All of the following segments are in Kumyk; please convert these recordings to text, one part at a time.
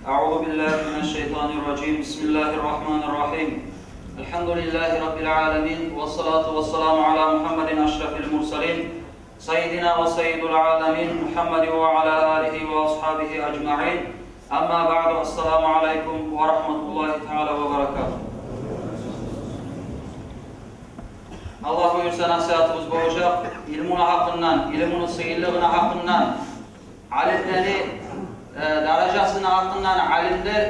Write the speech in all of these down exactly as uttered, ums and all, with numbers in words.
أعوذ بالله من الشيطان الرجيم. بسم الله الرحمن الرحيم. الحمد لله رب العالمين، والصلاة والسلام على محمد أشرف المرسلين، سيدنا وسيد العالمين محمد وعلى آله وأصحابه أجمعين. أما بعد، السلام عليكم ورحمة الله تعالى وبركاته. Аллагь буюрса, насигьатыбыз болажакъ илмуну гьакъындан, илмуну сыйлылыгъыны гьакъындан, алимлени, э, даражасыны гьакъындан, алимлер,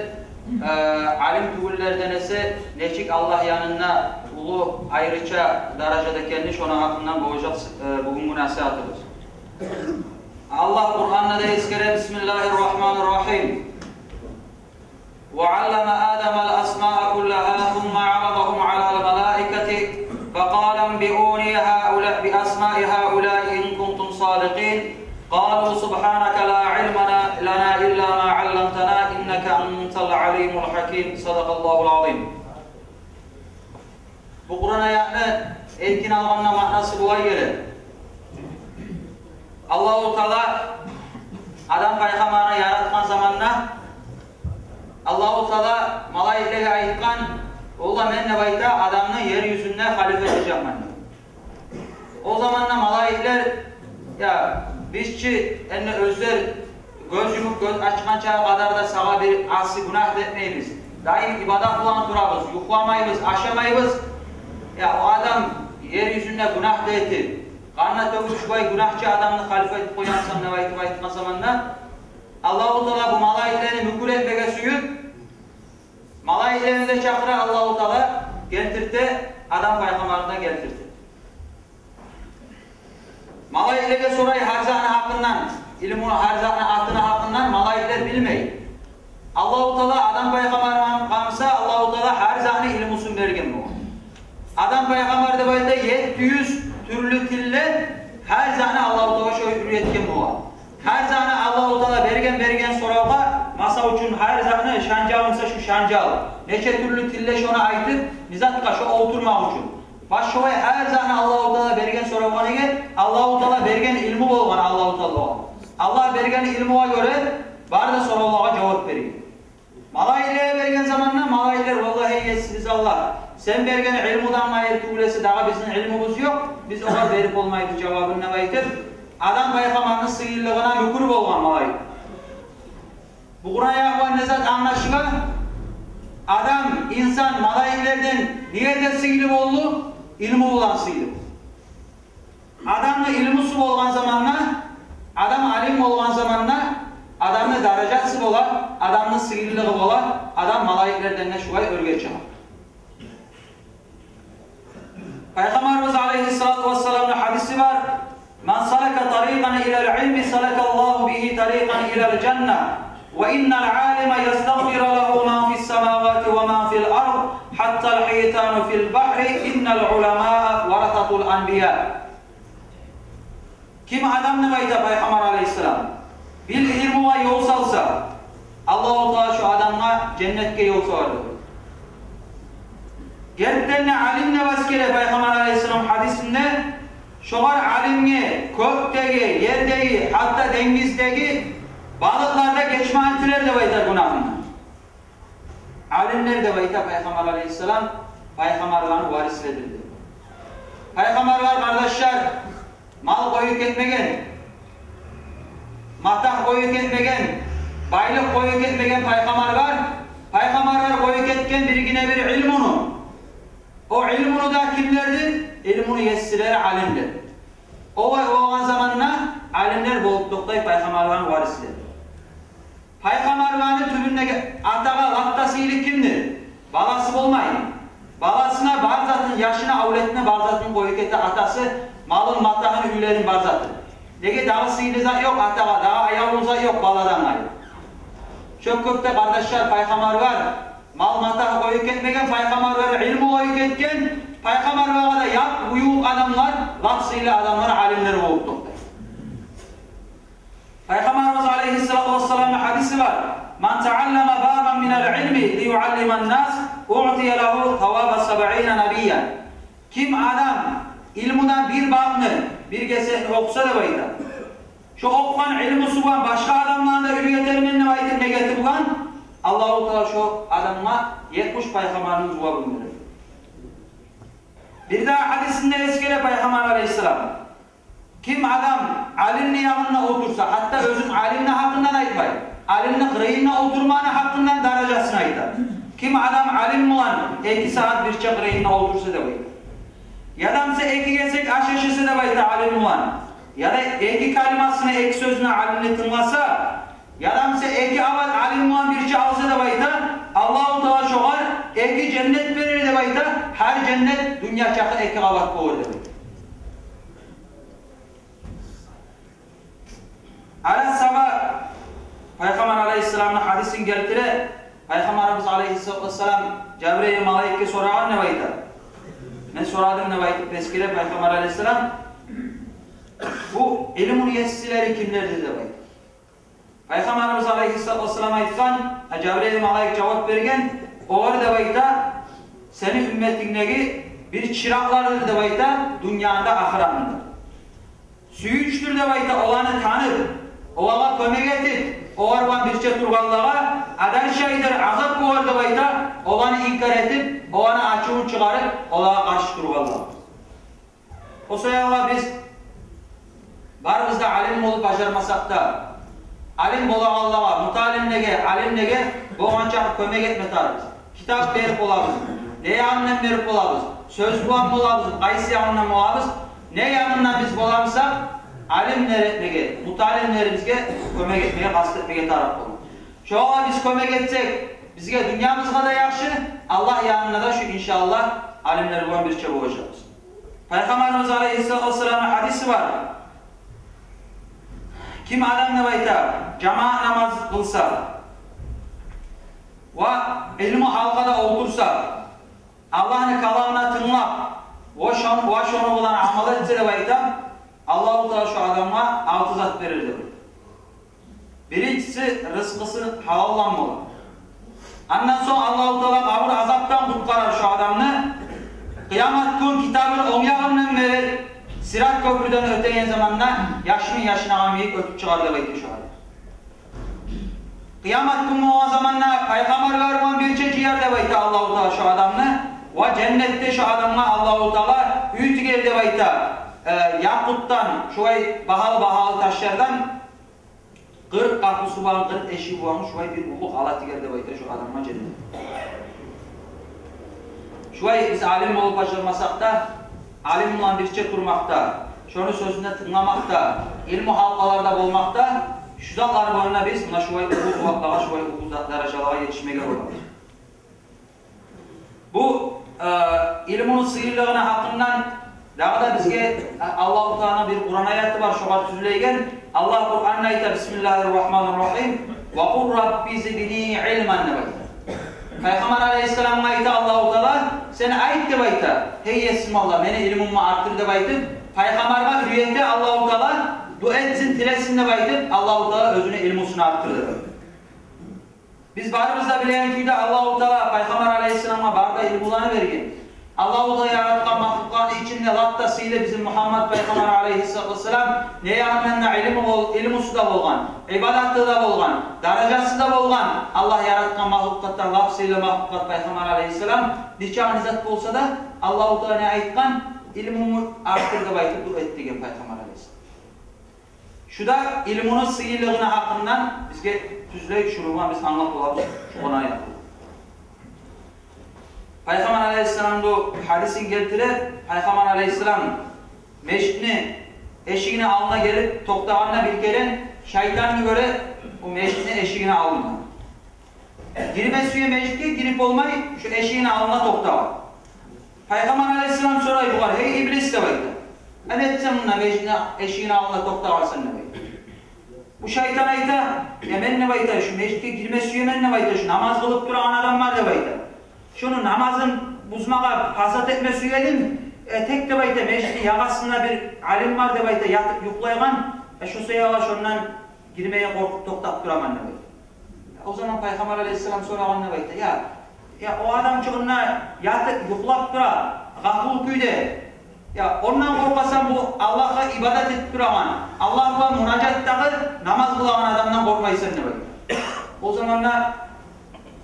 э, алим тюгюллерден эсе нечик Аллагь янында уллу, айрыча даражада экенни, шону гьакъындан болажакъ, э, бугюнгю насигьатыбыз. Аллагь Къуранда да эсгере: بسم الله الرحمن الرحيم. وعلم آدم الأسماء كلها ثم عرضهم على الملائكة فقال انبئوني هؤلاء، بأسماء هؤلاء إن كنتم صادقين. قالوا سبحانك لا علم لنا إلا ما علمتنا إنك أنت العليم الحكيم. صدق الله العظيم. Бу Къуран аятны эркин алгъанда маънасы булай геле. Аллагьу Таала Адам пайхаммарны яратгъан заманда, Аллагьу Таала малайиклеге айтгъан: «Олла, мен, — деп айта, — адамны ер юзюнде халифа этежекмен», — деп. О заманда малайиклер: «Я, биз чи энни оьзлер гёз юмуп, гёз ачгъанча къадар да сагъа бир аси гюнагь да этмейбиз. Даим ибадат булан турабыз, юхламайбыз, ашамайбыз. Я, о адам ер юзюнде гюнагь да этип, къан да тёгюп, шулай гюнагьчы адамны халифа этип къоясан», — деп айтып айтгъан заманда, Аллагьу Таала бу малайиклени мюкюр этмеге сююп, малайиклени де чакъыра Аллагьу Таала, гелтирте, Адам пайхаммарны да гелтирте. Малайиклеге сорай гьар затны гьакъындан, илмуну, гьар затны атыны гьакъындан. Малайиклер билмей. Аллагьу Таала Адам пайхаммаргъа буса, Аллагьу Таала гьар затны илмусун берген болгъан. Адам пайхаммар, деп айта, етти юз тюрлю тилде гьар затны Аллагьу Таала шолай уьйретген болгъан. Гьар затны Аллагьу Таала берген, берген соравгъа, масал учун, гьар затны, шанжал буса, шу шанжал, нече тюрлю тилде шону айтып, не затгъа шо олтурмакъ учун. Баш шолай гьар затны Аллагьу Таала берген соравгъа, неге? Аллагьу Таала берген илму болгъан Аллагьу Таала. Аллагь берген илмугъа гёре бары да соравлагъа жавап берген. Малайиклеге берген заманда малайиклер: «Валлагь, эй Есибиз Аллагь, сен берген илмудан айры тюгюл эсе дагъы бизин илмубуз ёкъ, биз огъар берип болмайбыз жавабын», — деп айтып, Адам пайхаммарны сыйлылыгъына мюкюр болгъан малайик. Бу Къуран аятдан не зат англашыла? Адам, инсан, малайиклерден не ерде сыйлы болду? Илму булан сыйлы болду. Адамны илмусу болгъан заманда, адам алим болгъан заманда, адамны даражасы бола, адамны сыйлылыгъы бола, адам малайиклерден де шулай оьрге чыгъа. Пайхаммарыбыз алайгьиссалату вассаламны гьадиси бар: «من سلك طريقا إلى العلم سلك الله به طريقا إلى الجنة، وإن العالم يستغفر له من في السماوات ومن في الأرض حتى الحيتان في البحر، إن العلماء ورثة الأنبياء». Ким адам, деп айта Пайхаммар алайгьиссалам, бир илмугъа ёл салса, Аллагьу Таала шо адамгъа женнетге ёл салар деп. Гертиден де, алим деп эсгере Пайхаммар алайгьиссалам гьадисинде, шогъар, алимге, кёкдеги, ердеги, гьатта денгиздеги балыкълар да гечмеклер деп айта гюнагьындан. Алимлер, деп айта Пайхаммар алайгьиссалам, пайхаммарланы варислеридир деп. Пайхаммарлар, къардашлар, мал къоюп гетмеген, матагь къоюп гетмеген, байлыкъ къоюп гетмеген пайхаммарлар. Пайхаммарлар къоюп гетген биргине-бир илмуну. О илмуну да кимлерди? Илмуну есилери алимлер. Олай болгъан заманда алимлер болуп токътай пайхаммарланы варислери. Пайхаммарланы тюбюндеги атагъа лап да сыйлы кимдир? Баласы болмай. Баласына бар затын, яшына, авлетине бар затын къоюп гете атасы, малын, матагьын, уьйлерин, бар затын. Неге, дагъы сыйлы зат ёкъ атагъа, дагъы аявлу зат ёкъ баладан айры. Шо кюйде, къардашлар, пайхаммарлар мал-матагь къоюп гетмеген, пайхаммарлар илму къоюп гетген, пайхаммарлагъа да ят, уюкъ адамлар, лап сыйлы адамлар алимлер болуп токътай. Пайхаммарыбыз алайгьиссалату вассаламны гьадиси бар: «من تعلم بابا من العلم ليعلم الناس أعطي له ثواب سبعين نبيا». Ким адам илмудан бир бабны, бир гесекни охуса деп айта, шо охугъан илмусу булан башгъа адамланы да уьйретермен деп айтып негети булан, Аллагьу Таала шо адамгъа етмиш пайхаммарны зувабын берер. Бирдагъы гьадисинде эсгере Пайхаммар алайгьиссалам: ким адам алимни янында олтурса, гьатта оьзюм алимни гьакъындан айтмай, алимни къырыйында олтурманы гьакъындан даражасын айта. Ким адам алим булан эки сагьат бирче къырыйында олтурса деп айта. Яда буса эки гесек аш ашаса деп айта алим булан. Яда эки калимасына, эки сёзюне алимни тынгласа, яда буса эки аваз алим булан бирче алса деп айта, Аллагьу Таала шогъар эки женнет берер деп айта, гьар женнет дюнья чакъы эки къабат болур деп айта. Арас саба Пайхаммар алайгьиссаламны гьадисин гелтире. Пайхаммарыбыз алайгьиссалату вассалам Жабрайыл малайикге сорагъан деп айта. Мен сорадым деп айтып эсгере Пайхаммар алайгьиссалам. Бу илмуну есилери кимлердир деп айта. Пайхаммарыбыз алайгьиссалату вассалам айтгъан, а, Жабрайыл малайик жавап берген: олар деп айта, сени умметингдеги бир чыракълардыр деп айта, дюньяны да, ахыратны да. Сююнчлюдюр деп айта оланы танып, олагъа кёмек этип, олар булан бирче тургъанлагъа, адан шайдыр азап болар деп айта оланы инкар этип, оланы ачувун чыгъарып, олагъа къаршы тургъанлагъа. Шо саялы биз барыбыз да алим болуп бажармасакъ да, алим болагъанлагъа, муталимлеге, алимлеге болгъанча кёмек этме тарыкъбыз. Китап берип болабыз, не янындан берип болабыз, сёз булан болабыз, къайсы янындан болабыз, не янындан биз бола бусакъ, алимлер этмеге, муталимлерибизге кёмек этмеге къаст этмеге тарыкъ болабыз. Шогъар биз кёмек этсек, бизге, дюньябызгъа да яхшы, Аллагь янына да шу, иншааллагь, алимлер булан бирче болажакъбыз. Пайхаммарыбыз алайгьиссалату вассаламны гьадиси бар. Ким адам деп айта, жамаат намаз къылса ва илму гьалкъада олтурса, Аллагьны каламына тынглап, ва шон-, ва шону булан амал этсе деп айта, Аллагьу Таала шо адамгъа алты зат берер деп айта. Биринчиси, рызкъысы гьалалдан бола. Андан сонг Аллагьу Таала къабур азапдан къутгъарар шо адамны. Къыямат гюн китабын онг ягъындан берер, Сират кёпюрден оьтеген заманда яшмин яшнагъан йимик оьтюп чыгъар деп айта шо адам. Къыямат гюн болгъан заманда пайхаммарлар булан бирче жыяр деп айта Аллагьу Таала шо адамны. Ва женнетде шо адамгъа Аллагьу Таала уьй тигер деп айта, э, якъутдан, шулай багьалы-багьалы ташлардан, къыркъ къапусу булан, къыркъ эшиги булан шулай бир уллу къала тигер деп айта шо адамгъа женнетде. Шулай биз алим болуп бажармасакъ да, алим булан бирче турмакъда, шону сёзюне тынгламакъда, илму гьалкъаларда болмакъда, шу затлар булан да биз муна шулай уллу зуваплагъа, шулай уллу за-, даражалагъа етишмеге болабыз. Бу, э, илмуну сыйлылыгъыны гьакъындан дагъы да бизге, э, Аллагьу Тааланы бир Къуран аяты бар, шогъар тюзлейген. Аллагь Къуранда айта: «Бисмиллагьи ррагьмани ррагьим. Ва къул рабби зидни илман», — деп айта. Пайхаммар алайгьиссаламгъа айта Аллагьу Таала: «Сен айт, — деп айта, — гьей Есим Аллагь, мени илмумну артдыр», — деп айтып, пайхаммаргъа уьйрете Аллагьу Таала, дуа этсин, тилесин деп айтып, Аллагьу Таала оьзюню илмусун артдырды. Биз барыбыз да билеген кюйде Аллагьу Таала пайхаммар алайгьиссаламгъа бары да илмуланы берген. Аллагьу Таала яратгъан махлукъланы ичинде лап да сыйлы бизин Мугьаммат пайхаммар алайгьиссалату вассалам, не янындан да илму бол-, илмусу да болгъан, ибадаты да болгъан, даражасы да болгъан. Аллагь яратгъан махлукълатдан лап сыйлы махлукълат пайхаммар алайгьиссалам. Нечакъы не зат болса да, Аллагьу Таала не айтгъан? «Илмумну артдыр», — деп айтып дуа эт деген пайхаммар алайгьиссалам. Шу да илмуну сыйлылыгъыны гьакъындан бизге тюзлей, шуну булан биз англап болабыз, шугъар якъын. Пайхаммар алайгьиссаламны гьадисин гелтире. Пайхаммар алайгьиссалам межитни эшигини алдына гелип токътагъанда, бир керен шайтанны гёре о межитни эшигини алдында. Гирме сюе межитге, гирип болмай, шу эшигини алдына токътагъан. Пайхаммар алайгьиссалам сорай бугъар: «Гьей иблис, — деп айта, — не этесен мунда межитни эшигини алдына токътагъансан?» — деп айта. Бу шайтан айта: «Я мен, — деп айта, — шу межитге гирме сюемен, — деп айта, — шу намаз къылып турагъан адам бар, — деп айта. — Шуну намазын бузмагъа, пасат этме сюедим. Э, тек, — деп айта, — межитни ягъасында бир алим бар, — деп айта, — ятып юхлайгъан. Э, шо саялы шондан гирмеге къоркъуп токътап тураман», — деп айта. О заман пайхаммар алайгьиссалам сорагъан деп айта: «Я, я, о адам чы онда ятып юхлап тура, гъафул кюйде. Я, ондан къоркъасан, бу Аллагьгъа ибадат этип турагъан, Аллагь булан мунажатдагъы, намаз къылагъан адамдан къоркъмайсан?» — деп айта. О заманда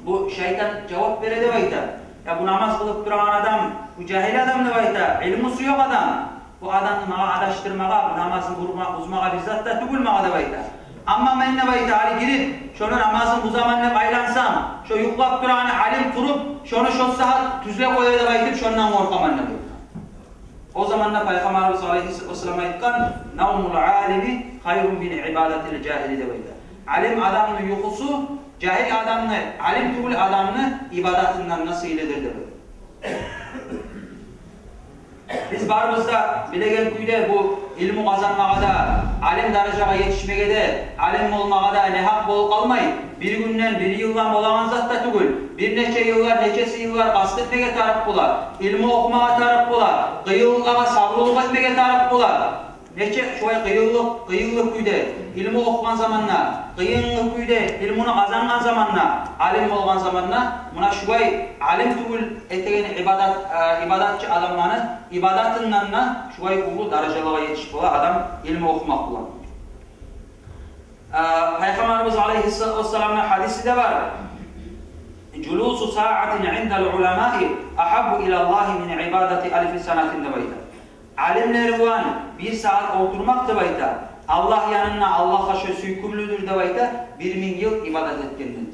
Бу шайтан жавап бере деп айта: «Я, бу намаз къылып турагъан адам, бу жагьил адам, — деп айта, — илмусу ёкъ адам. Бу адамны магъа адашдырмагъа, бу намазын бурма-, бузмагъа бир зат да тюгюл магъа, — деп айта. — Амма мен, — деп айта, — гьали гирип, шону намазын бузаман деп айлансам, шо юхлап турагъан алим туруп, шону шо сагьат тюзлеп къояр деп айтып, шондан къоркъаман», — деп айта. О заманда Пайхаммарыбыз алайгьиссалату вассалам айтгъан: «Навмул алими хайрун мин ибадатил жагьили», — деп айта. Алим адамны юхусу жагьил адамны, алим тюгюл адамны ибадатындан да сыйлыдыр деп айта. Биз барыбыз да билеген кюйде, бу илму къазанмагъа да, алим даражагъа етишмеге де, алим болмагъа да негьакъ болуп къалмай, бир гюнден, бир йылдан болагъан зат да тюгюл. Бир нече йыллар, нечеси йыллар къаст этмеге тарыкъ бола, илму охумагъа тарыкъ бола, къыйынлыкълагъа сабурлукъ этмеге тарыкъ бола. Нече шулай къыйынлыкъ, къыйынлы кюйде илму охугъан заманда, къыйынлы кюйде илмуну къазангъан заманда, алим болгъан заманда, муна шулай алим тюгюл этеген ибадат, э, ибадатчы адамланы ибадатындан да шулай уллу даражалагъа етишип бола адам илму охумакъ булан. Э, Пайхаммарыбыз алайгьиссалату вассаламны гьадиси де бар: «Жулусу саатин индал уламаи агьаббу илаллагьи мин ибадати алфи санатин», — деп айта. Алимлер булан бир сагьат олтурмакъ, деп айта, Аллагь янында Аллагьгъа шо сюйкюмлюдюр, деп айта, бир минг йыл ибадат этгенден.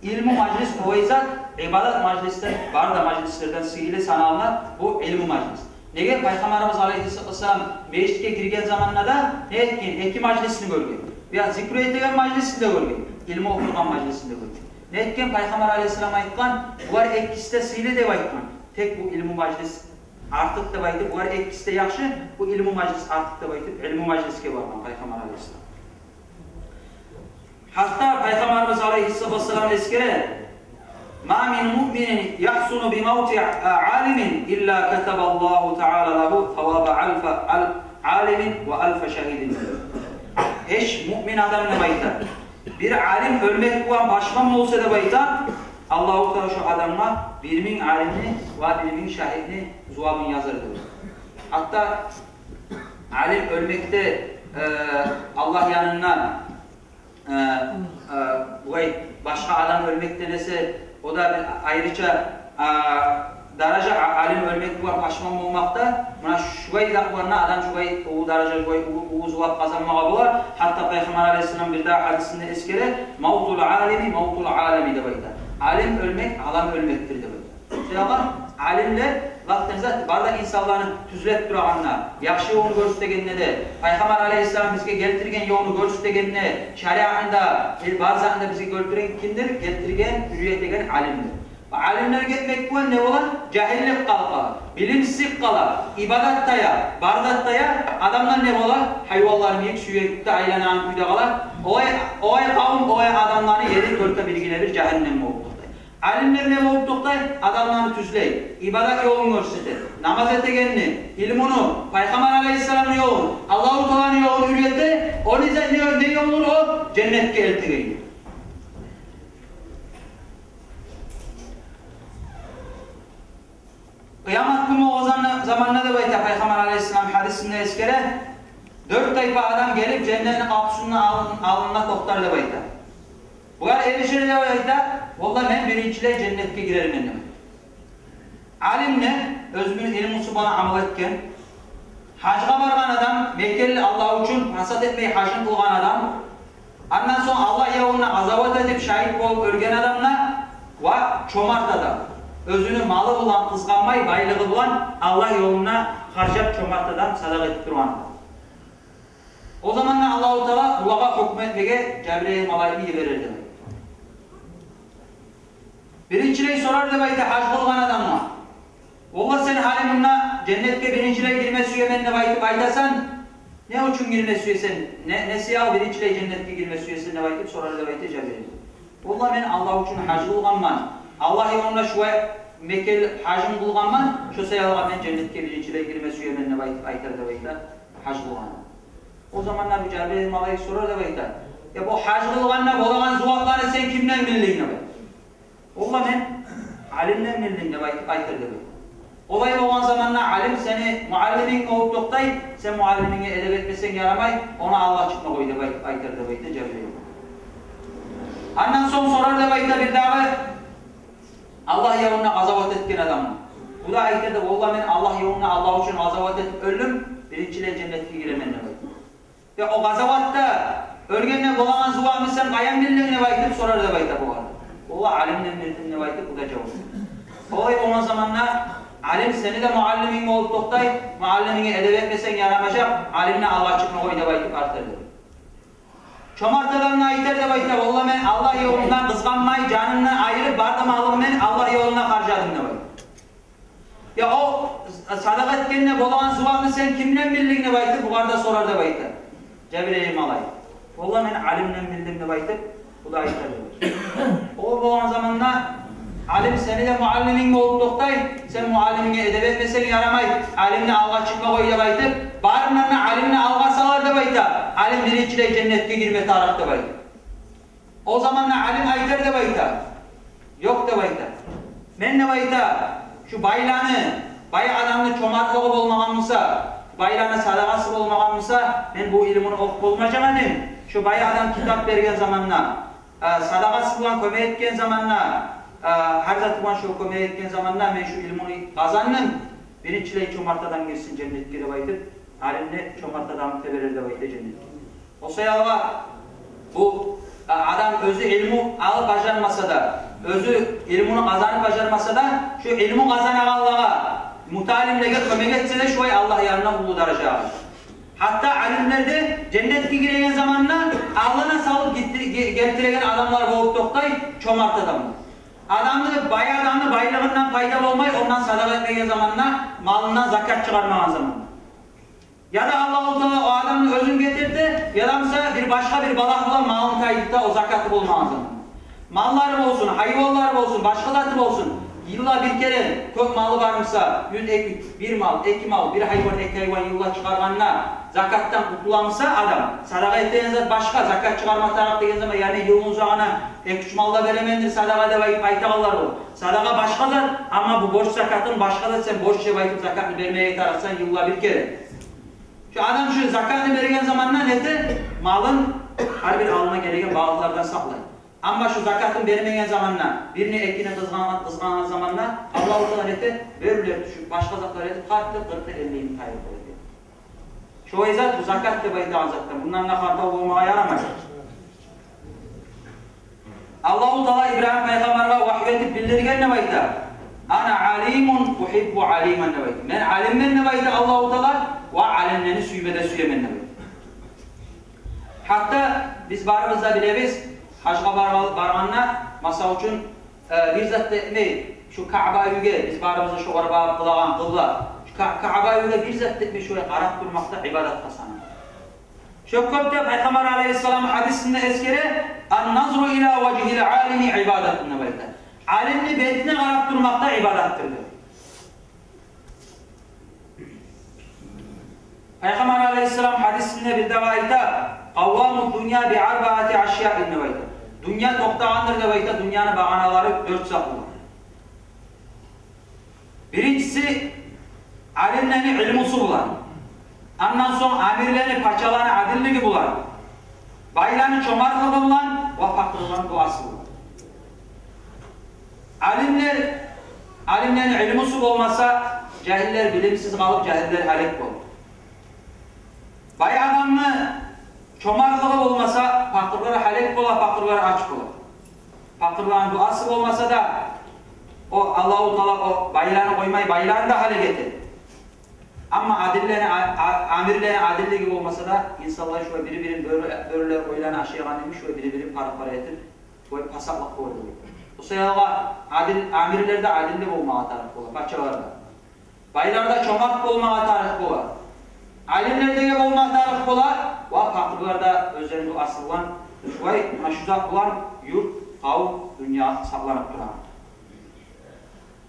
Илму мажлис олай зат, ибадат мажлисден, бары да мажлислерден сыйлы саналына бу илму мажлис. Неге? Пайхаммарыбыз алайгьиссалату вассалам межитге гирген заманда да не этген? Эки мажлисни гёрген. Бир зикру этеген мажлисни де гёрген, илму охуйгъан мажлисни де гёрген. Не этген? Пайхаммар алайгьиссалам айтгъан: «Булар экиси де сыйлы», — деп айтгъан. Тек бу илму мажлис артыкъ деп айтып, булар экиси де яхшы, бу илму мажлис артыкъ деп айтып, илму мажлисге баргъан Пайхаммар алайгьиссалам. Гьатта Пайхаммарыбыз алайгьиссалату вассалам эсгере: «Ма мин муъминин яхсуну би мавти алимин илла катабаллагьу таала лагьу саваба алфа ал-, алимин ва алфа шагьидин». Гьеч муъмин адам, деп айта, бир алим оьлмек булан пашман болса, деп айта, Аллагьу Таала шо адамгъа бир минг алимни ва бир минг шагьитни зувабын язар, деп айта. Гьатта алим оьлмекде, э, Аллагь янындан, э, э, булай башгъа адам оьлмекден эсе, о да бир айрыча, а, даража, а-, алим оьлмек булан пашман болмакъда. Муна шулай да булан да адам шулай уллу даража, шулай уллу, уллу зувап къазанмагъа бола. Гьатта Пайхаммар алайгьиссалам бир дагъы гьадисинде эсгере: «Мавтул алими мавтул алами», — деп айта. Алим оьлмек алам оьлмекдир, деп айта. Шо саялы алимлер, лап тез зат, бары да инсанланы тюзлеп турагъанда, яхшы ёлну гёрсетегенде де, Пайхаммар алайгьиссалам бизге гелтирген ёлну гёрсетегенде, шариатында, э, бар затында бизге гёрсетеген кимдир? Гелтирген, уьйретеген алимдир. Алимлер гетмек булан не бола? Жагьиллик къалып къала, билимсизлик къала, ибадат тая, бар зат тая, адамлар не бола? Гьайванлар йимик сюйекде айланагъан кюйде къала. Олай, олай къавум, олай адамланы ери тёртде биригине бир жагьаннем болуп токътай. Алимлер не болуп токътай? Адамланы тюзлей, ибадат ёлун гёрсете, намаз этегенни, илмуну, Пайхаммар алайгьиссаламны ёлун, Аллагьу Тааланы ёлун уьйрете. О не зат, не, не ёлдур о? Женнетге элтеген ёл. Къыямат гюн болгъан заманда, деп айта Пайхаммар алайгьиссалам гьадисинде эсгере, дёрт тайпа адам гелип, женнетни къапусуну алдын-, алдында токътар, деп айта. Булар эришер, деп айта: «Валлагь, мен биринчилей женнетге гирермен», — деп айта. Алим де, оьзюню илмусу булан амал этген, гьажгъа баргъан адам, мекенли Аллагь учун парасат этмей гьажын къылгъан адам, андан сонг Аллагь ёлунда къазават этип, шагьит болуп оьлген адам да, ва чомарт адам, оьзюню малы булан къызгъанмай, байлыгъы булан Аллагь ёлунда харжлап, чомарт адам, садагъа этип тургъан адам. О заманда Аллагьу Таала булагъа гьукму этмеге Жабрайыл малайикни йиберер, деп айта. Биринчилей сорар, деп айта, гьаж къылгъан адамгъа: «Валлагь, сен гьали мунда женнетге биринчилей гирме сюемен деп айтып айтасан, не учун гирме сюесен? Не, не саялы биринчилей женнетге гирме сюесен?» — деп айтып сорар, деп айта Жабрайыл. «Валлагь, мен Аллагь учун гьаж къылгъанман, Аллагь ёлунда шулай мекенли гьажын къылгъанман, шо саялы мен женнетге биринчилей гирме сюемен», — деп айтып айтар, деп айта, гьаж къылгъан. О заманда бу Жабрайыл малайик сорар, деп айта: «Я, бу гьаж къылгъанда болагъан зувапланы сен кимден билдинг?» — деп айта. «Валлагь, мен алимден билдим», — деп айтып айтар, деп айта. Олай болгъан заманда алим сени муаллиминг болуп токътай, сен муаллиминге эдеп этмесенг ярамай, ону алгъа чыкъма къой, деп айтып айтар, деп айта Жабрайыл. Андан сонг сорар деп айта бирдагъы Аллагь ёлунда къазават этген адамны. Бу да айтар деп: «Валлагь, мен Аллагь ёлунда, Аллагь учун къазават этип оьлдюм, биринчилей женнетге гиремен», — деп айта. «Я о къазаватда оьлгенде болагъан зувапны сен къайдан билдинг?» — деп айтып сорар деп айта бугъар. «Валлагь, алимден билдим», — деп айтып бу да жавап. Олай болгъан заманда алим сени де муаллиминг болуп токътай, муаллиминге эдеп этмесенг ярамажакъ, алимни алгъа чыкъма къой деп айтып артар деп. Чомарт адам да айтар деп айта: «Валлагь, мен Аллагь ёлундан къызгъанмай, жанымдан айрып, бар да малымны мен Аллагь ёлуна харжадым», — деп айта. «Я о садагъа этгенде болагъан зувапны сен кимден билдинг?» — деп айтып бугъар да сорар деп айта Жабрайыл малайик. «Валлагь, мен алимден билдим», — деп айтып бу да айтар деп айта. Олай болгъан заманда алим сени де муаллиминг болуп токътай, сен муаллиминге эдеп этмесенг ярамай, алимни алгъа чыкъма къой деп айтып, барындан да алимни алгъа салар деп айта. Алим биринчилей женнетге гирме тарыкъ деп айта. О заманда алим айтар деп айта: «Ёкъ, — деп айта, — мен, — деп айта, — шу байланы, бай адамны чомартлыгъы болмагъан буса, байланы садагъасы болмагъан буса, мен бу илмуну охуп болмажакъ эдим. Шу бай адам китап берген заманда, э, садагъасы булан кёмек этген заманда, э, гьар заты булан шу кёмек этген заманда мен шу илмуну къазандым. Биринчилей чомарт адам гирсин женнетге», — деп айтып, алим де чомарт адамны теберер деп айта женнетге. О саялы бу, а, адам оьзю илму алып бажармаса да, оьзю илмуну къазанып бажармаса да, шу илму къазанагъанлагъа, муталимлеге кёмек этсе де, шулай Аллагь янындан уллу даражагъа. Гьатта алимлер де женнетге гиреген заманда алдына салып гетти-, ге-, гелтиреген адамлар болуп токътай чомарт адамлар. Адамны, бай адамны байлыгъындан пайда болмай, ондан садагъа этмеген заманда, малындан закат чыгъармагъан заманда. Я да Аллагьу Таала о адамны оьзюн гетирди, я да буса бир башгъа бир балагь булан малын тайдырды да, о закаты болмагъан заман. Маллары болсун, гьайванлары болсун, башгъа заты болсун, йылда бир керен кёп малы бар буса, юз, эки, бир мал, эки мал, бир гьайван, эки гьайван йылда чыгъаргъанда, закатдан къутула буса адам, садагъа этеген зат башгъа, закат чыгъарма тарыкъ деген заман, яни йылны узагъына эки-уьч мал да беремендир садагъа деп айт-, айтагъанлар болур. Садагъа башгъа зат, амма бу борч закатын башгъа зат, сен борч деп айтып закатны бермеге тарыкъсан йылда бир керен. Шу адам шу закатны берген заманда нете? Малын гьар бир алдына гелеген балагьлардан сакълай. Амма шу закатын бермеген заманда, бирни, экини къызгъангъан, къызгъангъан заманда Аллагьу Таала нете? Бёрюлер тюшюп, башгъа затлар этип, къатты къыркъны, эллини тайдырып къоя. Шолай зат бу закат деп айтагъан затдан. Мундан да хантав болмагъа ярамай. Аллагьу Таала Ибрагьим пайхаммаргъа вагьйу этип билдирген деп айта: «Ана алимун ухиббу алиман», — деп айта. «Мен алиммен», — деп айта Аллагьу Таала, — «ва алимлени сюйме де сюемен», — деп айта. Гьатта биз барыбыз да билебиз, гьажгъа баргъа-, баргъанда, масал учун, э, бир зат да этмей, шу Каъба уьйге, биз барыбыз да шогъар багъып къылагъан къыбла, шу Ка-, Каъба уьйге бир зат да этмей, шолай къарап турмакъ да ибадатгъа санала. Шо кёп де Пайхаммар алайгьиссалам гьадисинде эсгере: «Ан-назру ила важгьил алими ибадатун», — деп айта. Алимни бетине къарап турмакъ да ибадатдыр деп. Пайхаммар алайгьиссалам гьадисинде бирдагъы айта: «Къаввамуд-дунья би арбаати ашяин», — деп айта. Дюнья токътагъандыр деп айта, дюньяны багъаналары дёрт зат булан. Биринчиси, алимлени илмусу булан. Андан сонг амирлени, пачаланы адиллиги булан. Байланы чомартлыгъы булан ва пакъырланы дуасы булан. Алимлер, алимлени илмусу болмаса, жагьиллер билимсиз къалып, жагьиллер гьалек болур. Бай адамны чомартлыгъы болмаса, пакъырлар гьалек бола, пакъырлар ач бола. Пакъырланы дуасы болмаса да, о Аллагьу Таала о байланы къоймай, байланы да гьалек эте. Амма адиллени, а-, а-, амирлени адиллиги болмаса да, инсанлар шулай бири-бирин бёрю-, бёрюлер къойланы ашайгъан йимик, шулай бири-бирин пара-пара этип, шулай пасатлыкъ болур. Шо саялы адил, амирлер де адилли болмагъа тарыкъ бола, пачалар да. Байлар да чомарт болмагъа тарыкъ бола. Алимлер де болмагъа тарыкъ бола, ва пакъырлар да оьзлени дуасы булан, шулай, муна шу зат булан юрт, къавум, дюнья сакъланып тура.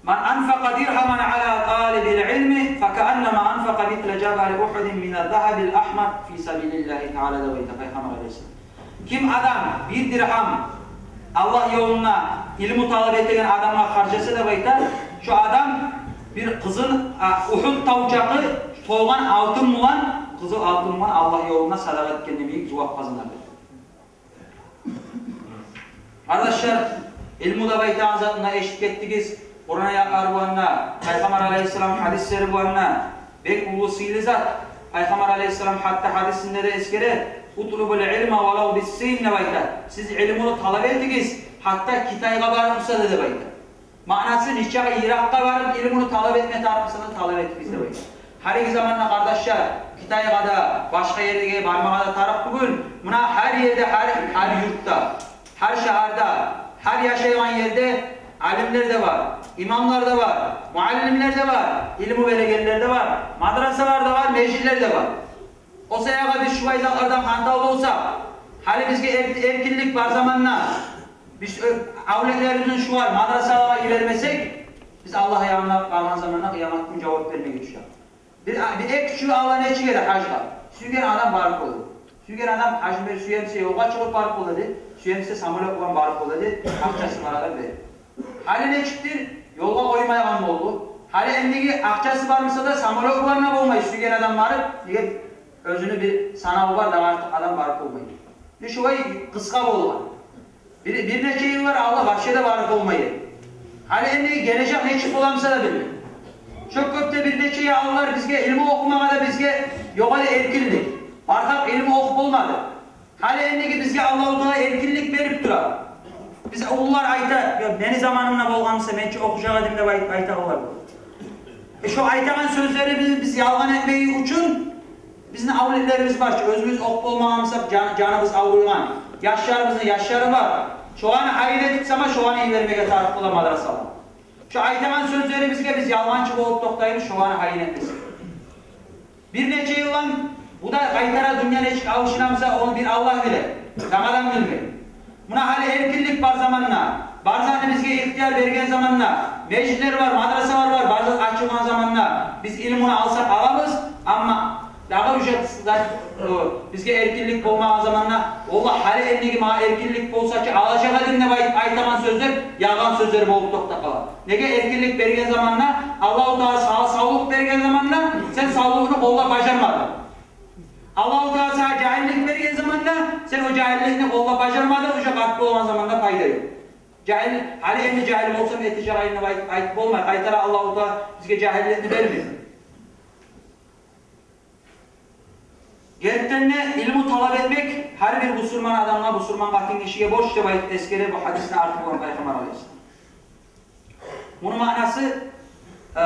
«Ман анфакъа диргьаман ала талибил илми, факааннама анфакъа мисла жабали Ухудин миназ-загьабил агьмар фи сабилиллагьи таала», — деп айта Пайхаммар алайгьиссалам. Ким адам бир диргьам Аллагь ёлунда илму талап этеген адамгъа харжласа деп айта, шо адам бир къызыл, а, Ухуд тав чакъы толгъан алтын булан, къызыл алтын булан Аллагь ёлунда садагъа этген йимик зувап къазанар деп. Къардашлар, илму деп айтагъан затны эшитип гетдигиз. Къуран аятлар булан да, Пайхаммар алайгьиссалам гьадислери булан да, бек уллу сыйлы зат. Пайхаммар алайгьиссалам гьатта гьадисинде де эсгере: «Утлубул илма валав биссин», — деп айта. «Сиз илмуну талап этигиз, гьатта Китайгъа барып буса да», — деп айта. Маънасы, нечакъы йыракъгъа барып илмуну талап этме тарыкъ буса да, талап этигиз деп айта. Гьалиги заманда, къардашлар, Китайгъа да, башгъа ерлеге бармагъа да тарыкъ тюгюл. Муна гьар ерде, гьар, гьар юртда, гьар шагьарда, гьар яшайгъан ерде алимлер де бар, имамлар да бар, муаллимлер де бар, илму берегенлер де бар, мадрасалар да бар, межитлер де бар. О саягъа биз шулай затлардан хантав болсакъ, гьали бизге эр-, эркинлик бар заманда, биз, э, авлетлерибизни шулай мадрасалагъа йибермесек, биз Аллагь янына баргъан заманда къыямат гюн жавап бермеге тюшер. Бир, бир эки-уьч йыл алда нечик эди гьажгъа? Сюйген адам барып бола. Сюйген адам гьажны бир сюе буса ёлгъа чыгъып барып бола эди, сюе буса самолёт булан барып бола эди, акъчасы бар адам берип. Гьали нечикдир? Ёлгъа къоймайгъан болду. Гьали эндиги акъчасы бар буса да, самолёт булан да болмай, сюйген адам барып, неге, оьзюню бир санаву бар, дагъы артыкъ адам барып болмай. Бир шулай къысгъа болгъан. Бир, бир нече йыллар алда вообще де барып болмай эди. Гьали энни гележек нечик бола буса да билмеймен. Шо кюйде бир нече йыллар бизге илму охумагъа да бизге ёкъ эди эркинлик. Барсакъ илму охуп болмадыкъ. Гьали энни бизге Аллагьу Таала эркинлик берип тура. Биз, уллулар айта: «Я, мени заманымда болгъан буса, мен чи охужакъ эдим», — деп айт-, айтагъанлар. Э, шо айтагъан сёзлерибизни биз ялгъан этмек учун, бизин авлетлерибиз бар чы, оьзюбюз охуп болмагъан бусакъ, жан-, жаныбыз авруйгъан. Яшларыбызны яшлары бар. Шоланы гьайын этип сама, шоланы йибермеге тарыкъ бола мадрасагъа. Шо айтагъан сёзлерибизге биз ялгъанчы болуп токътайбыз, шоланы гьайын этмесек. Бир нече йылдан бу да къайтара дюнья нечик алышына буса, ону бир Аллагь биле, жангъадан билмей. Муна гьали эркинлик бар заманда, бар затны бизге ихтияр берген заманда, межитлер бар, мадрасалар бар, бар зат ачылгъан заманда биз илмуну алсакъ алабыз, амма дагъы уже зат, э, бизге эркинлик болмагъан заманда, валлагь, гьали энни магъа эркинлик болса чы, алажакъ эдим деп айт-, айтагъан сёзлер ялгъан сёзлер болуп токътап къала. Неге, эркинлик берген заманда Аллагьу Таала сагъа савлукъ берген заманда сен савлукъну къоллап бажармадынг. Аллагьу Таала сагъа жагьиллик берген заманда сен о жагьилликни къоллап бажармадынг, уже къарт болгъан заманда пайда ёкъ. Жагьил, гьали энни жагьил болсам этежек эдим деп айт-, айтып болмай, къайтара Аллагьу Таала бизге жагьилликни бермей. Гертиден де, илму талап этмек гьар бир бусурман адамгъа, бусурман къатынгишиге борч деп айтып эсгере бу гьадисни арты булан Пайхаммар алайгьиссалам. Муну маънасы, э,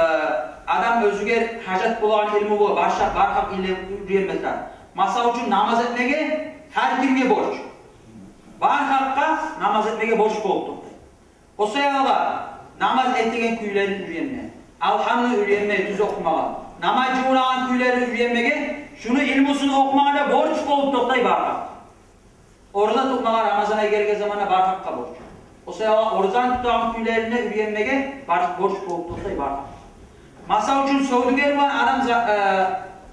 адам оьзюне гьажат болагъан илму бола, бар шакъ, бар халкъ илму уьйренме тарыкъ. Масала учун, намаз этмеге гьар кимге борч. Бар халкъгъа намаз этмеге борч болуп токътай. О саялы намаз этеген кюйлерин уьйренме, алгьамны уьйренме, тюз охумагъа, намаз жувунагъан кюйлерин уьйренмеге, шуну илмусун охумагъа да борч болуп токътай бар халкъгъа. Ораза тутмагъа Рамазан ай гелген заманда бар халкъгъа борч. О саялы оразаны тутагъан кюйлерин уьйренмеге бар, борч болуп токътай бар халкъгъа. Масала учун, савдюгер бар адам, за-, э,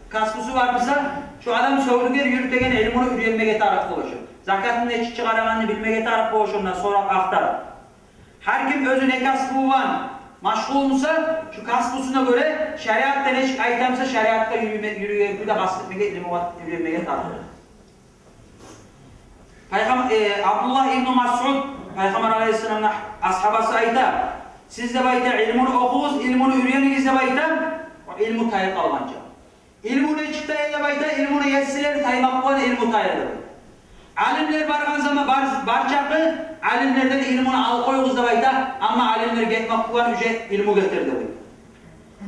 касбусу бар буса, шо адам савдюгер юрютеген илмуну уьйренмеге тарыкъ бола шо. Закатын нечик чыгъарагъанны билмеге тарыкъ бола шо, ондан сорап, ахтарып. Гьар ким оьзю не касбу булан машгъул буса, шо касбусуна гёре шариатда нечик айта буса, шариатгъа юрюме-, юрюйген кюйде къаст этмеге, илму уьйренмеге тарыкъ. Пайхам-, э, Абдуллагь ибну Масъуд, Пайхаммар алайгьиссаламны асгьабасы, айта: «Сиз, — деп айта, — илмуну охугъуз, илмуну уьйренигиз, — деп айта, — о илму тайып къалгъанча». Илму нечик тая деп айта, илмуну есилери таймакъ булан илму тая деп айта. Алимлер баргъан заман бар, бар чакъы алимлерден илмуну алып къоюгъуз деп айта, амма алимлер гетмакъ булан уже илму гетер деп айта.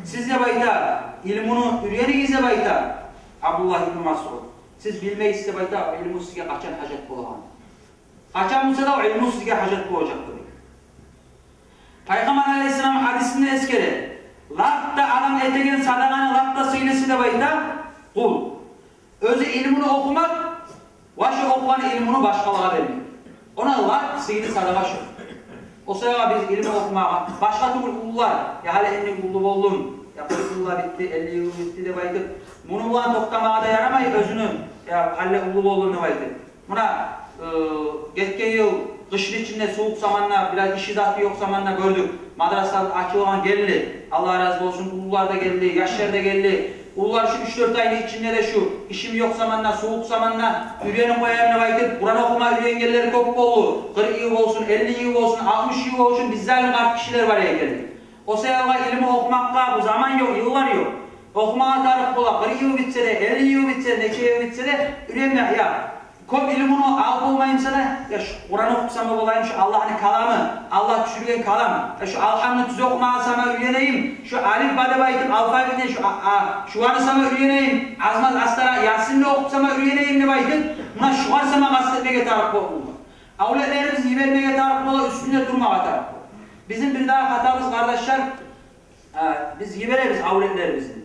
Сиз, — деп айта, — илмуну уьйренигиз, — деп айта Абдуллагь ибну Масъуд. — Сиз билмейсиз, — деп айта, — о илму сизге къачан гьажат болагъанын. Къачан буса да о илму сизге гьажат болажакъ», — деп айта. Пайхаммар алайгьиссалам гьадисинде эсгере: «Лап да адам этеген садагъаны лап да сыйлысы, — деп айта, — къул оьзю илмуну охумакъ ва шо охугъан илмуну башгъалагъа бермек. Ондан лап сыйлы садагъа шо». О саялы биз илму охумагъа, башгъа тюгюл уллулар, я гьали энни уллу болдум, я къыркъ йыллар битди, элли йыл битди деп айтып, муну булан токътамагъа да ярамай оьзюню, я гьали уллу болдум деп айтып. Муна, э, гетген йыл къышны ичинде, сувукъ заманда, бираз иши заты ёкъ заманда гёрдюк. Мадраса ачылгъан, гелди. Аллагь рази болсун, уллулар да гелди, яшлар да гелди. Уллулар шу уьч-дёрт айны ичинде де шу ишим ёкъ заманда, сувукъ заманда уьйренип къояйым деп айтып, Къуран охума уьйренгенлер кёп болду. Къыркъ йыл болсун, элли йыл болсун, алтмыш йыл болсун, бизлерден къарт гишилер бар экен. О саялгъа илму охумакъгъа бу заман ёкъ, йыллар ёкъ. Охумагъа тарыкъ бола, къыркъ йыл битсе де, элли йыл битсе де, нече йыл битсе де, уьйренме, я. Кёп илмуну алып болмайым сама, я шу Къуран охусам да болайым, шу Аллагьны каламы, Аллагь тюшюрген калам. Я шу Алгьамны тюз охумагъа сама уьйренейим, шу алиф-ба деп айтып, алфавитни, шу а, а, шуланы сама уьйренейим, аз-маз астара Ясинни охуп сама уьйренейим деп айтып, муна шугъар сама къаст этмеге тарыкъ бола. Авлетлерибизни йибермеге тарыкъ бола, уьстюнде турмагъа тарыкъ бола. Бизин бирдагъы хатабыз, къардашлар, а, биз йиберебиз авлетлерибизни.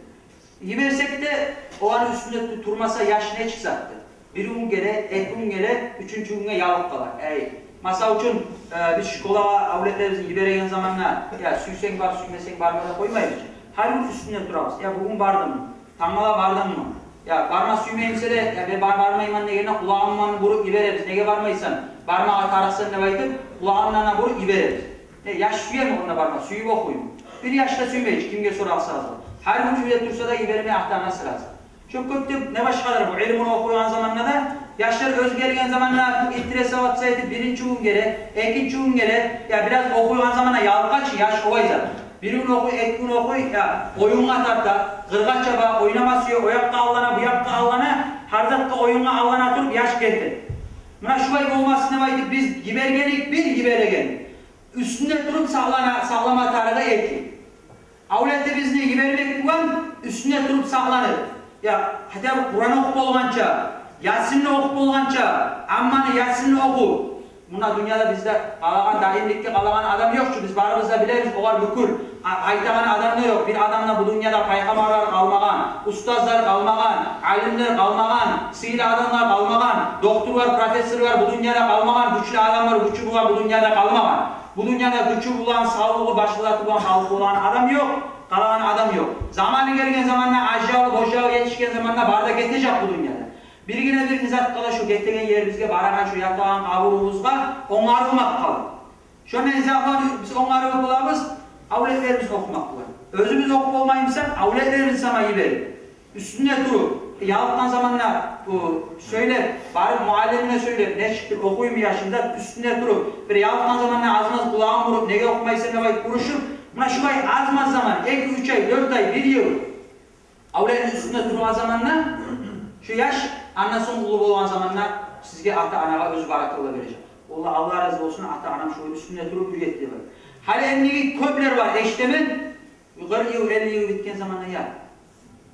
Йиберсек де, оланы уьстюнде ту-, турмаса, яш нечик затды? Бир гюн геле, эки гюн геле, уьчюнчю гюнге ялыгъып къала. Эй, масал учун, э, биз школагъа авлетлерибизни йибереген заманда, я, сюйсенг бар, сюймесенг барма деп къоймайбыз. Гьар гюн уьстюнде турабыз. Я, бугюн бардынгмы? Тангала бардынгмы? Я, барма сюймеймисе де, я, мен бар-, бармайман дегенде, къулагъындан буруп йиберебиз. Неге бармайсан? Бармагъа тарыкъсан деп айтып, къулагъындан буруп йиберебиз. Э, яш сюеми онда барма, сюйюп охуйму? Бир яш да сюймей, гьеч кимге соралса. Гьар гюн уьйде турса да, йибермей ата-анасы разы. Шо кёп де не башгъадыр бу, илмуну охуйгъан заманда да, яшлар оьзю гелген заманда интерес алып сайтып, биринчи гюн геле, экинчи гюн геле, я бираз охуйгъан заманда ялкъгъач, яш олай зат. Бир гюн охуй, эки гюн охуй, я оюнгъа тарта, къыргъа чаба, ойнама сюе, о якъгъа аллана, бу якъгъа аллана, гьар затгъа оюнгъа аллана туруп, яш гете. Муна шулай болмасын деп айтып, биз йибергенлик бир, йибереген. Уьстюнде туруп сакълана, сакълама тарыгъы эки. Авлетибизни йибермек булан уьстюнде туруп сакъланып, я, гьатта бир Къуран охуп болгъанча, Ясинни охуп болгъанча, Амманы, Ясинни охуп. Муна дюньяда бизде къалагъан, даимликге къалагъан адам ёкъ чу, биз барыбыз да билебиз, олар бюгюн а-, айтагъан адам да ёкъ. Бир адам да бу дюньяда, пайхаммарлар къалмагъан, устазлар къалмагъан, алимлер къалмагъан, сыйлы адамлар къалмагъан, докторлар, профессорлар бу дюньяда къалмагъан, гючлю адамлар гючю булан бу дюньяда къалмагъан. Бу дюньяда гючю булан, савлугъу, башгъа заты булан халкъ болгъан адам ёкъ, къалагъан адам ёкъ. Заманы гелген заманда, ажалы, божалы етишген заманда бары да гетежек бу дюньядан. Биргине-бир не зат къала, шо гетеген ерибизге, барагъан шо ятагъан къабурубузгъа онгарылмакъ къала. Шондан не зат булан биз онгарылып болабыз? Авлетлерибиз охумакъ булан. Оьзюбюз охуп болмаймыса, авлетлерибизни сама йиберип. Уьстюнде туруп, ялкъгъан заманда, о, сёйлеп, барып муаллимине сёйлеп, нечикдир, охуйму яшым деп, уьстюнде туруп, бир ялкъгъан заманда аз-маз къулагъын буруп, неге охумайсан деп айтып урушуп, муна шулай аз-маз заман, эки, уьч ай, дёрт ай, бир йыл авлетни уьстюнде тургъан заманда, шо яш андан сонг уллу болгъан заманда сизге, ата-анагъа, оьзю баракалла бережек. Валлагь, Аллагь рази болсун, ата-анам шулай уьстюнде туруп уьйретди деп. Гьали энди кёплер бар, эшитемен, къыркъ йыл, элли йыл битген заманда, я.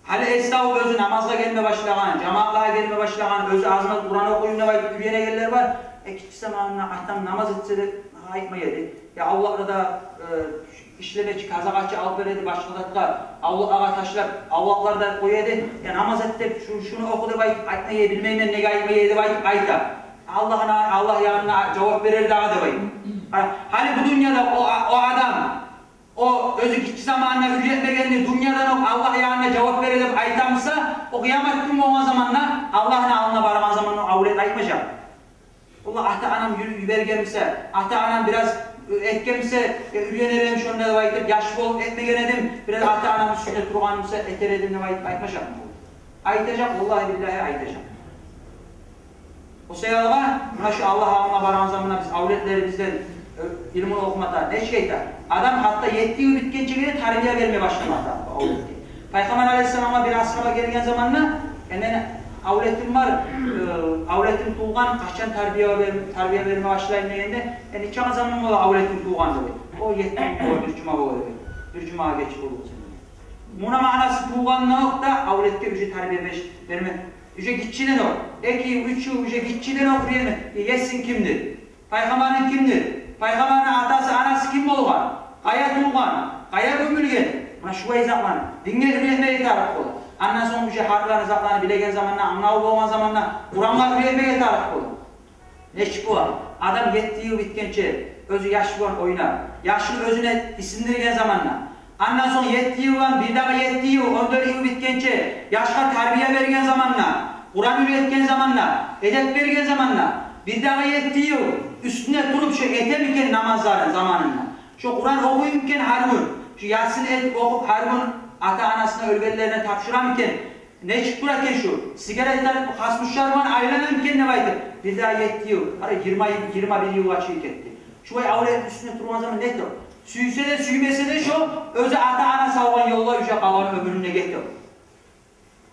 Гьали эс тавуп, оьзю намазгъа гелме башлагъан, жамаатлагъа гелме башлагъан, оьзю аз-маз Къуран охуйман деп айтып уьйренегенлер бар. Э, гиччи заманында атам намаз этсе де, магъа айтмай эди. Я, авлакъда да, э, ишлемечи, казагъачы алып бере эди башгъа затгъа, авлакълагъа ташлап, авлакъларда къоя эди. Я, намаз эт деп, шу-, шуну оху деп айтып айтмай эди, билмеймен неге айтмай эди деп айтып айта. Аллагьына, Аллагь янында жавап берер дагъы деп айтып. Гьа, гьали бу дюньяда о, о адам, о оьзю гиччи заманында уьйретмегенни дюньядан окъ Аллагь янында жавап бере деп айтамыса, о къыямат гюн болгъан заманда, Аллагьны алдына барагъан заманда о авлет айтмажакъ. Валлагь, ата-анам юрю-, йибергенмисе, ата-анам бираз, э, этгенмисе, э, уьйренер эдим шонда деп айтып, яш болуп этмеген эдим, бираз ата-анам уьстюнде тургъанмиса, этер эдим деп айтып айтмажакъмы? Айтажакъ, валлагьи-биллагьи, айтажакъ. О саялгъа, муна шу Аллагь алдына барагъан заманда биз авлетлерибизден, э, илмуну охума тарыкъ. Нечик айта? Адам гьатта етти йыл битгенчеге де тарбия берме башлама тарыкъ бу авлетге. Пайхаммар алейгьиссаламгъа бир асгьаба гелген заманда, э, мени авлетим бар, э, авлетим тувгъан, къачан тарбия бер-, тарбия берме башлайым дегенде, э, нечакъы заман бола авлетим тувгъан деп. О етти йыл бола, бир жума бола деп. Бир жумагъа геч болду сен. Муна маънасы, тувгъандан окъ да авлетге уже тарбия беш-, берме. Уже гиччиден окъ, эки йыл, уьч йыл, уже гиччиден окъ уьйренме. Э, есинг кимдир? Пайхаммарынг кимдир? Пайхаммарны атасы, анасы ким болгъан? Къая тувгъан? Къая гёмюлген? Муна шулай затланы динге уьйретмеге тарыкъ бола. Андан сонг уже гьар затланы билеген заманда, англаву болгъан заманда Къурангъа уьйретмеге тарыкъ бола. Нечик бола? Адам етти йыл битгенче оьзю яш булан ойнап, яшын оьзюне исиндирген заманда, андан сонг етти йыл булан бирдагъы етти йыл, он дёрт йыл битгенче яшгъа тарбия берген заманда, Къуран уьйретген заманда, эдеп берген заманда, бирдагъы етти йыл уьстюнде туруп, шо этеми экен намазларын заманында, шо Къуран охуйму экен гьар гюн, шо Ясин этип охуп гьар гюн Ата-анасына, оьлгенлерине тапшурамы экен? Нечик тура экен шу? Сигарет тартып, хасбушлар булан айланамы экен деп айтып. Бирдагъы етти йыл, гьали йигирма, йигирма бир йылгъа чейин гетди. Шулай авлетни уьстюне тургъан заман не этер? Сюйсе де, сюймесе де, шо оьзю ата-ана салгъан ёлда уже къалгъан оьмюрюнде гете.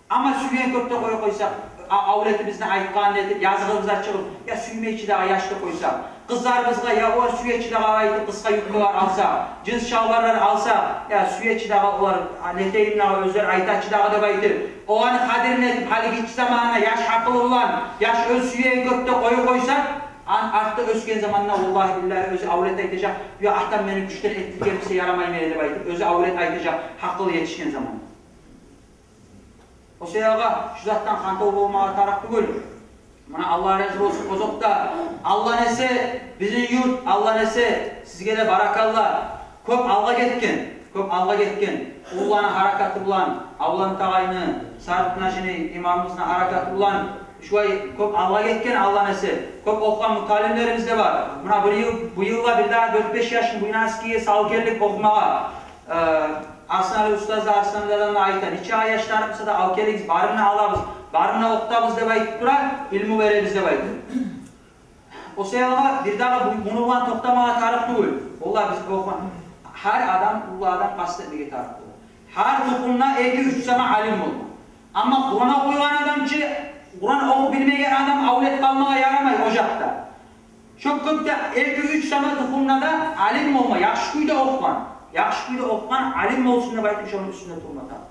Амма сюйген кюйде къоюп къойсакъ, а-, авлетибизни айтгъанын этип, языгъыбыз чыгъып, я сюймей чи дагъы яшны къойсакъ, къызларыбызгъа, я олар сюе чи дагъы айтып, къысгъа юбкалар алсакъ, джинс шалбарлар алсакъ, я сюе чи дагъы олар, а, не этейим дагъы, оьзлер айта чи дагъы деп айтып, оланы къадирин этип, гьали гиччи заманында яш гьакъылы булан, яш оьз сюеген кюйде къоюп къойсакъ, ан-, артда оьсген заманында, валлагьи биллагьи, оьзю авлет айтажакъ: «Я, атам мени гючден этдирген буса ярамаймы эди», — деп айтып, оьзю авлет айтажакъ, гьакъылы етишген заман. О саялы шу затдан хантав болмагъа тарыкъ тюгюл. Муна, Аллагь рази болсун, озокъда, Аллагьны эсе, бизин юрт, Аллагьны эсе, сизге де баракалла. Кёп алгъа гетген, кёп алгъа гетген. Уллуланы гьаракаты булан, Авлан Тагъайны, Сарыкъ Нажини имамыбызны гьаракаты булан, шулай кёп алгъа гетген, Аллагьны эсе. Кёп охугъан муталимлерибиз де бар. Муна, бу йыл, бу йылда бирдагъы дёрт-беш яшны Буйнакскиге салып гелдик охумагъа. Э, Арсланали устаз да, Арсланали да айта: «Нечакъы яшлар буса да алып гелигиз, барын да алабыз, барын да охутабыз», — деп айтып тура, илму беребиз деп айтып. О саялы бирдагъы бу-, муну булан токътамагъа тарыкъ тюгюл. Валлагь, биз охугъан, гьар адам, уллу адам къаст этмеге тарыкъ бола. Гьар тухумда эки-уьч сама алим болма. Амма Къуран охуйгъан адам чы, Къуран охуп билмеген адам авлет къалмагъа ярамай о якъда. Шо кюйде эки-уьч сама тухумда да алим болма, яхшы кюйде охугъан, яхшы кюйде охугъан алим болсун деп айтып, шону уьстюнде турма тарыкъ.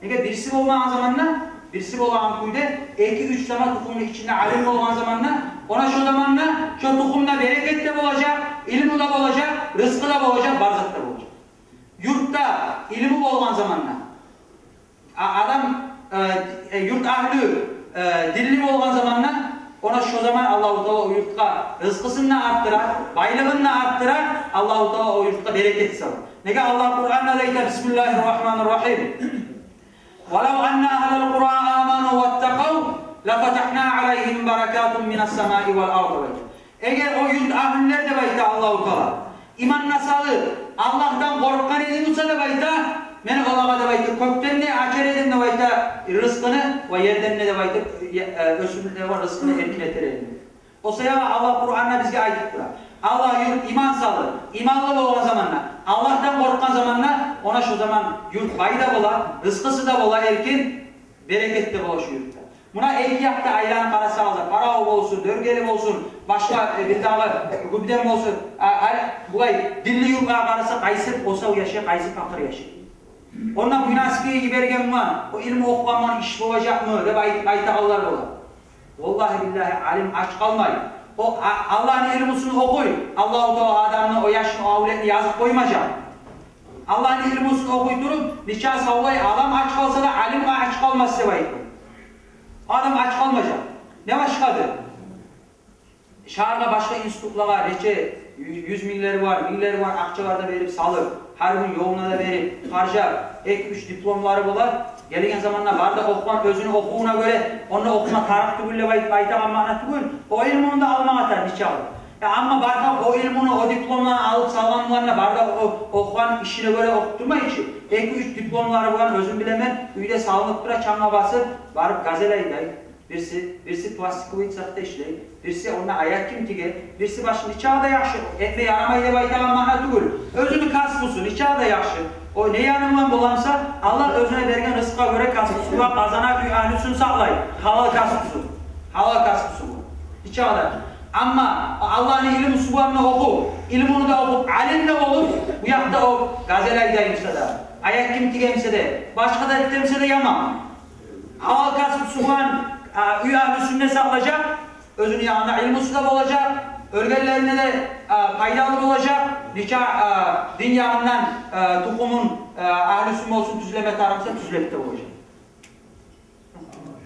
Неге, бириси болмагъан заманда, бириси болагъан кюйде, эки-уьч сама тухумну ичинде алим болгъан заманда, она шо заманда шо тухумда берекет де болажакъ, илму да болажакъ, рызкъы да болажакъ, бар зат да болажакъ. Юртда илму болгъан заманда, а-, адам, э, э, юрт агьлю, э, динли болгъан заманда, она шо заман Аллагьу Таала о юртгъа рызкъысын да артдыра, байлыгъын да артдыра, Аллагьу Таала о юртгъа берекет сала. Неге, Аллагь Къуранда да айта: «Бисмиллагьи ррагьмани ррагьим. Валав анна агьлал къура аману ваттакъав, лафатагьна алайгьим баракатин минас самаи вал ард», — деп айта. Эгер о юрт агьлюлер, деп айта Аллагьу Таала, иман да салып, Аллагьдан къоркъгъан эди буса, деп айта, мен олагъа, деп айта, кёкден де ачар эдим, деп айта, рызкъыны, ва ерден де, деп айта, э, оьсюмлюклер ва рызкъыны эркин этер эдим. О саялы Аллагь Къуранда бизге айтып тура. Аллагь юрт иман салып, иманлы болгъан заманда, Аллагьдан къоркъгъан заманда, она шо заман юрт бай да бола, рызкъысы да бола эркин, берекет де бола шо юртда. Муна эки якъда айланып къарасагъыз да, Парав болсун, Дёргели болсун, башгъа, э, бирдагъы Гюбден болсун, а, а, булай динли юртлагъа къарасакъ, къайсы осал яшай, къайсы пакъыр яшай. Онда Буйнакскиге йиберген булан, о илму охугъан булан иш болажакъмы деп айт-, айтагъанлар бола. Валлагьи биллагьи, алим ач къалмай. О, а-, Аллагьны илмусун охуй, Аллагьу Таала адамны, о яшны, о авлетни язып къоймажакъ. Аллагьны илмусун охуй туруп, нечакъы савлай адам ач къалса да, алим ач къалмас деп айтгъан. Адам ач къалмажакъ. Не башгъадыр? Шагьаргъа, башгъа институтлагъа нече ю-, юз минглер бар, минглер бар акъчалар да берип салып, гьар гюн ёлуна да берип, харжлап, эки-уьч дипломлары бола. Гелген заманда бары да охугъан, оьзюню охувуна гёре, онда охума тарыкъ тюгюл деп айтып айтагъан маъна тюгюл. О илмуну да алмагъа тарыкъ нечакъы. Я, амма барып о илмуну, о дипломланы алып салгъан булан да, бары да о охугъан ишине гёре охуп турмай чы. Эки-уьч дипломлары булан, оьзюм билемен, уьйде салынып тура, чангъа басып, барып газель айдай. Бириси, бириси пластиковый цехда ишлей, бириси онда аяк кийим тиге, бириси башгъа, нечакъы да яхшы, этме ярамай деп айтагъан маъна тюгюл. Оьзюню касбусу, нечакъы да яхшы. О не яны булан боламса, Аллагь оьзюне берген рызкъыгъа гёре касбусу булан къазана, уьй агьлюсюн сакълай. Гьалал касбусу. Гьалал касбусу бу. Нечакъы да. Амма Аллагьны илмусу булан охуп, илмуну да охуп, алим де болуп, бу якъда о газель айдаймса да, аяк кийим тигемсе де, башгъа да этемсе де яман. Гьалал касбусу булан, а, уьй агьлюсюн де сакълажакъ, оьзюню янында илмусу да болажакъ, оьлгенлерине де, а, пайдалы болажакъ, нечакъы, а, дин ягъындан, а, тухумун, а, агьлюсюн болсун тюзлеме тарыкъ буса, тюзлеп де болажакъ.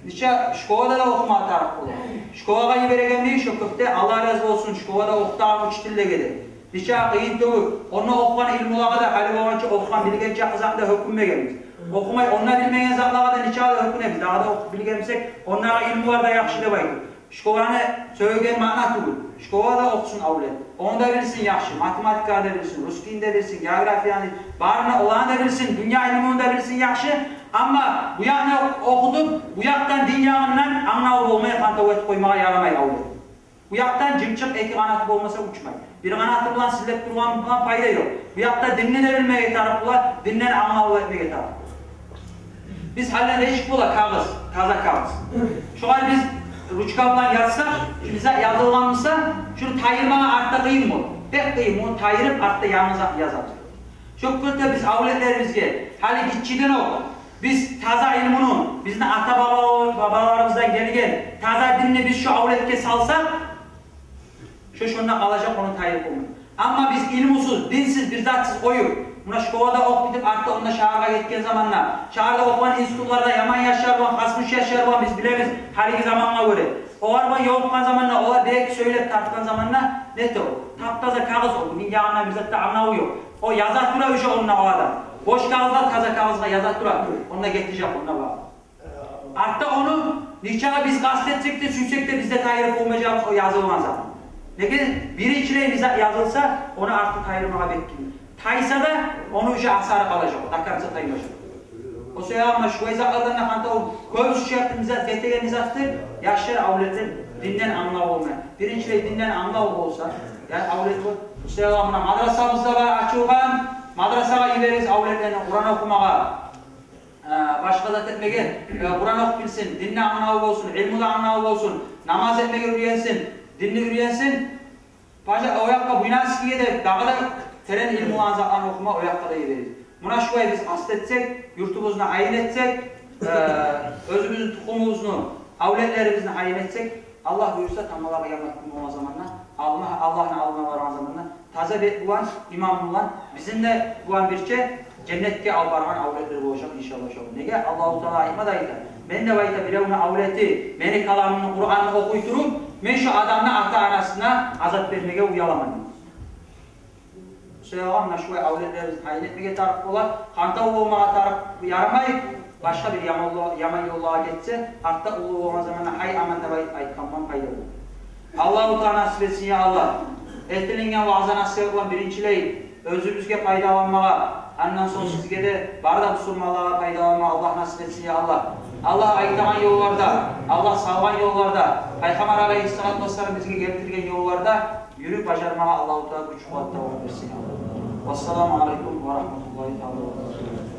Нечакъы школада да охумагъа тарыкъ бола. Школагъа йиберегенде, шо кюйде, Аллагь рази болсун, школада охутагъан учительлеге де. Нечакъы къыйын тёгюп, онда охугъан илмулагъа да, гьали болгъанча охугъан, билген чакъы затны да гьёкюнмегенбиз. Охумай, онда билмеген затлагъа да нечакъы да гьёкюнебиз. Дагъы да охуп билген бусакъ, ондагъы илмулар да яхшы деп айтып. Школаны сёйлеген маъна тюгюл. Школада охусун авлет. Ону да билсин яхшы, математиканы да билсин, русскийни де билсин, географияны, барын да, оланы да билсин, дюнья илмуну да билсин яхшы. Амма бу якъны охутуп, бу якъдан, дин ягъындан англаву болмай, къантав этип къоймагъа ярамай авлет. Бу якъдан жымчыкъ эки къанаты болмаса учмай. Бир къанаты булан сизилип тургъан булан пайда ёкъ. Бу якъда динни де билмеге тарыкъ бола, динден англаву этмеге тарыкъ. Биз гьали нечик бола кагъыз, таза кагъыз. Шогъар биз ручка булан язсакъ, шунда язылгъан буса, шуну тайдырмагъа артда къыйын бола. Бек къыйын, муну тайдырып, артда янгы зат язабыз. Шо кюйде биз авлетлерибизге гьали гиччиден окъ, биз таза илмуну, бизин ата-баба-, бабаларыбыздан гелген таза динни биз шо авлетге салсакъ, шо шонда къалажакъ, ону тайдырып болмай. Амма биз илмусуз, динсиз, бир затсыз къоюп, муна школада окъуп битип, артда онда шагьаргъа гетген заманда, шагьарда окъугъан институтларда яман яшлар бар, хасмуш яшлар бар, биз билебиз, гьалиги замангъа гёре. Олар булан ёлукъгъан заманда, олар бек сёйлеп тартгъан заманда, нете о? Тап-таза кагъыз о, дин ягъындан бир зат да англаву ёкъ. О яза тура уже онда о адам. Бош кагъызгъа, таза кагъызгъа яза тура. Онда гетежек, онда бар. Артда ону нечакъы биз къаст этсек де, сюйсек де, биз де тайдырып болмажакъбыз о язылгъан зат. Неге? Биринчилей бир зат язылса, ону артда тайдырмагъа бек къыйын. Тайса да, ону уже асары къалажакъ, до конца таймажакъ. О себепден муна шулай затлардан да, къантав, кёбюсю шо якъдан бир зат гетеген затдыр, яшлар, авлетлер динден англаву болмай. Биринчилей динден англаву болса, яни авлет бол-, о себепден муна мадрасабыз да бар ачылгъан, мадрасагъа йиберигиз авлетлени Къуран охумагъа. Э, башгъа зат этмеге, э, Къуран охуп билсин, динни англаву болсун, илму да англаву болсун, намаз этмеге уьйренсин, динни уьйренсин. Бажа о якъгъа, Буйнакскиге де, дагъы да терен илмуланы, затланы охума о якъгъа да йиберигиз. Муна шулай биз къаст этсек, юртубузну гьайын этсек, э, оьзюбюзню тухумубузну, авлетлерибизни гьайын этсек, Аллагь буюрса, тамбалагъа къыямат гюн болгъан заманда, Аллагь, Аллагьны алдына баргъан заманда, таза бет булан, иман булан, бизин де булан бирче женнетге алып баргъан авлетлер болажакъ, иншаллагь, шолар. Неге? Аллагьу Таала айтма да айта: «Мен, – деп айта, – биревню авлети мени каламымны, Къуранны охуй туруп, мен шо адамны ата-анасына азап бермеге уяламан», – дей. Шолай болгъан, муна шулай авлетлерибизни гьайын этмеге тарыкъ бола, къантав болмагъа тарыкъ, ярамай. Башгъа бир яман ёлла-, яман ёллагъа гетсе, артда уллу болгъан заманда «гьай, аман» деп айт-, айтгъандан пайда болмай. Аллагьу Таала насип этсин, я Аллагь. Этилинген ваъза-насигьат булан биринчилей оьзюбюзге пайдаланмагъа, андан сонг сизге де, бары да бусурманлагъа пайдаланмагъа Аллагь насип этсин, я Аллагь. Аллагь айтагъан ёлларда, Аллагь салгъан ёлларда, Пайхаммар алайгьиссалату вассалам бизге гелтирген ёлларда юрюп бажармагъа Аллагьу Таала гюч-къуват да берсин, я Аллагь. Вассаламу алайкум ва рагьматуллагьи таала ва баракатугь.